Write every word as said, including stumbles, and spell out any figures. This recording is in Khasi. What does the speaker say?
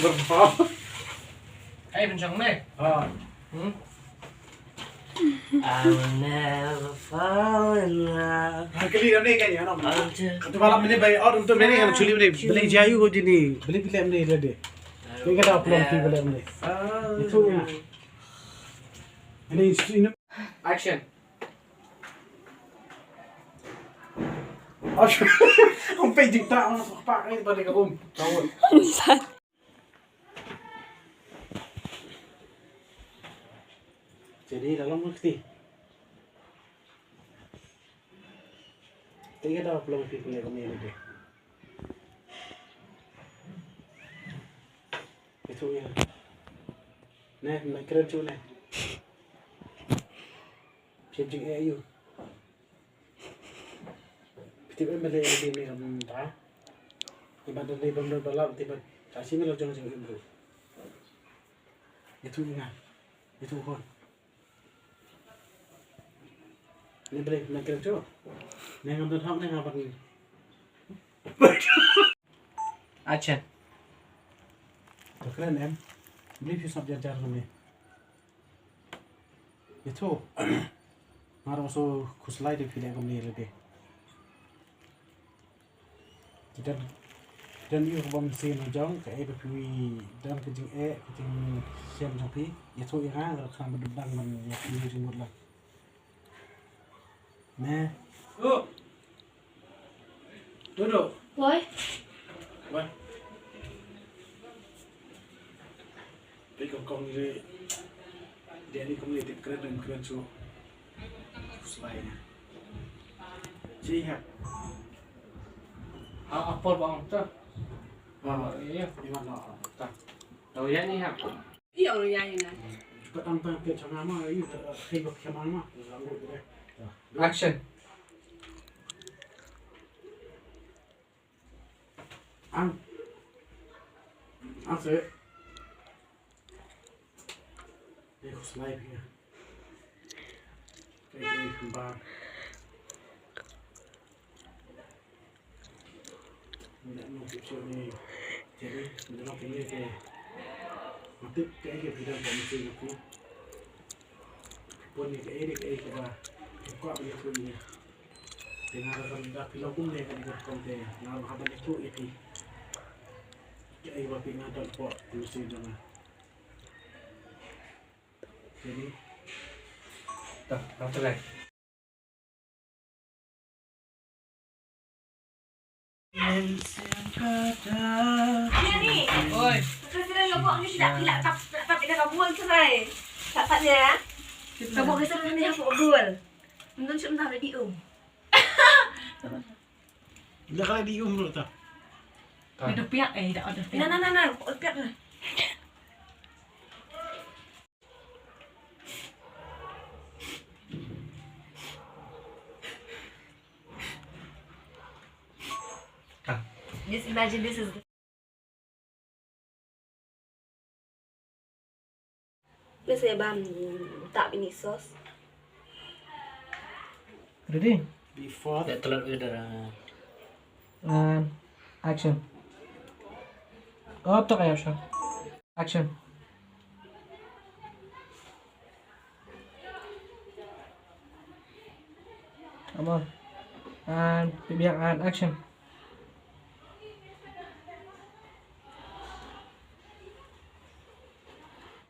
Berfau. Ai, pynshong me. Ha. Hmm. I'll never fall in love. Ha, kali ram ne kan ya, no. Until Katu bala mene bai, or untuk mene kan chuli mene. Beli jayu ko jini. Beli beli mene lade. Ni kata pelong ki beli mene. Itu ya. Ini, ini. Action. Action. Ang pwede ta, ang pa, ay, balik ako. Tawag. Jadi, dalam bukti. Tiga dah belum fit ni kami ni deh. Itu ya. Neh, nak kira tu neh. Siap jing eh, ayu. Piti ben beli lagi ni, em, ta. Ibat ni ben beli balap, tiba. Tak sih, melo jong jing ibu. Itu ingat. Itu kon. Ni beli, nak kira tu. Ni ngam tu hak, ni ngam ni. Action. To kren em. Beli phi sap jar jar ni. Ito. Mar oso khuslai de phi le kam ni le de. Kidan, kidan yu bam sin jong ka e ba phi dan ka jing e ka jing sem jong phi. Ito i nga ra kham ba dang man ya phi jing mut la. Ne. Dodo. Woi. Woi. Pei kong kong ni. Dia ni kong ni tip keren dan keren su. Selain. Ji hep. Ah, apa bang tu? Ah, iya. Di mana? Tak. Tahu ya ni hep. Iya, orang yang ini. Cepat tampang ke chama ma, iya, hei bak chama ma. Action. Ang. Ang se. Ni khuslai phi. Kai kai kumba. Ni nak nong sip sip ni. Jadi, ni nong kini ke. Mati kai ke bidang komisi aku. Pun ni kai ni kai ke ba. Kau apa ni pun ni. Te nga la ban da phi long kumne ka dei ka rukom te nga la ban da ïathuh ïa phi. Kaei ba phi nga don hapoh phi mynsiem jong nga. Jadi. Tah, tah, tah. Oi. Oi. Ka sdang ka bok ni sdang phi la tap, la tap ïa ka bol trai. Tap tap ïa. Ka bok ka sdang ni ha bok bol. Ym don shuh mynta ha radio. Dah kali di um dulu tah. Dah piak eh, dah ada piak. Na na na na, piak na. Just imagine this is Please, eh, bam, tak bini sauce. Ready? Before. Ya, telur udah. And action. Oh, tak ya, action. Action. Come on. And, and action.